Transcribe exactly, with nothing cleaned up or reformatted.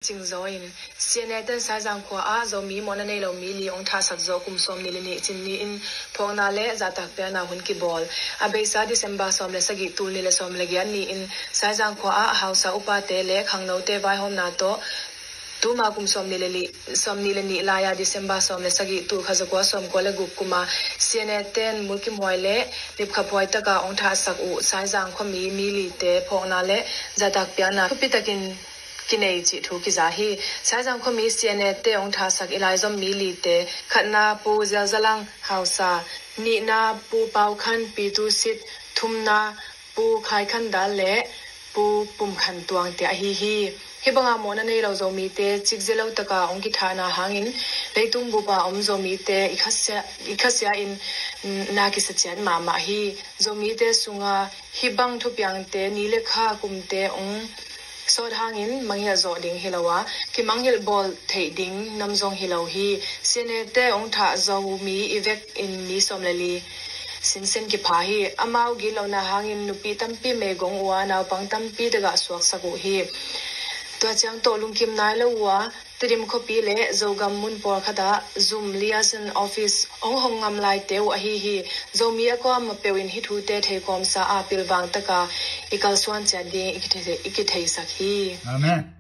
Cingzaw in C N A ten Saizang khua ah Zomi mawhna nei lo mi li hong thahsak zawh kum sawmnih le nih cin ni-in phawkna le zahtak piakna hun kibawl. A beisa December sawm le sagih, tul nih le sawm le giat ni-in Saizang khua ah hausa upate le khangnote vaihawmna tawh tuma kum sawmnih le nih, sawmnih le nih lai-a December sawm le sagih, tul khat zakua sawmkua le guk kuma C N A ten Mulkimhuai le Nipkhaphuai taka hong thahsak uh Saizang khuami mi lite phawkna le zahtak piakna thupi takin kinei cih thu kiza hi. Saizang khuami C N A te hong thahsak i laizom mi lite, khatna Pu Zelzalang hausa, nihna Pu Pau Khan Pi Tu Sit, thumna Pu Khai Khan Dal le Pu Pum Khan Tuang te ahi hi. Hih banga mawhna nei lo Zomite cikzia lo taka hong kithahna hangin leitung bupa om Zomite i khasia, i khasia in na kisa ciat mahmah hi. Zomite sunga hih bang thupiangte ni le kha kumte hong sawt hangin mangngilh zawh ding hi lo a, kimangngilh bawl theih ding nam zong hi lo hi. C N A te hong thah Zomi i vek in mi sawm le li sinsen kipha hi. Amau gitlohna hangin nupi tampi meigong uh a, naupang tampi tagah suaksak uh hi. Tua ciang tawh lungkim nai lo uh a, Tedim khuapi le Zogam mun pawlkhat ah zum liaison office hong hong ngam laite uh ahi hi. Zomi a kuamah peuh in hih thute theikawmsa a pilvang taka i kalsuan ciat ding i kithei-, i kitheisak hi. Amen.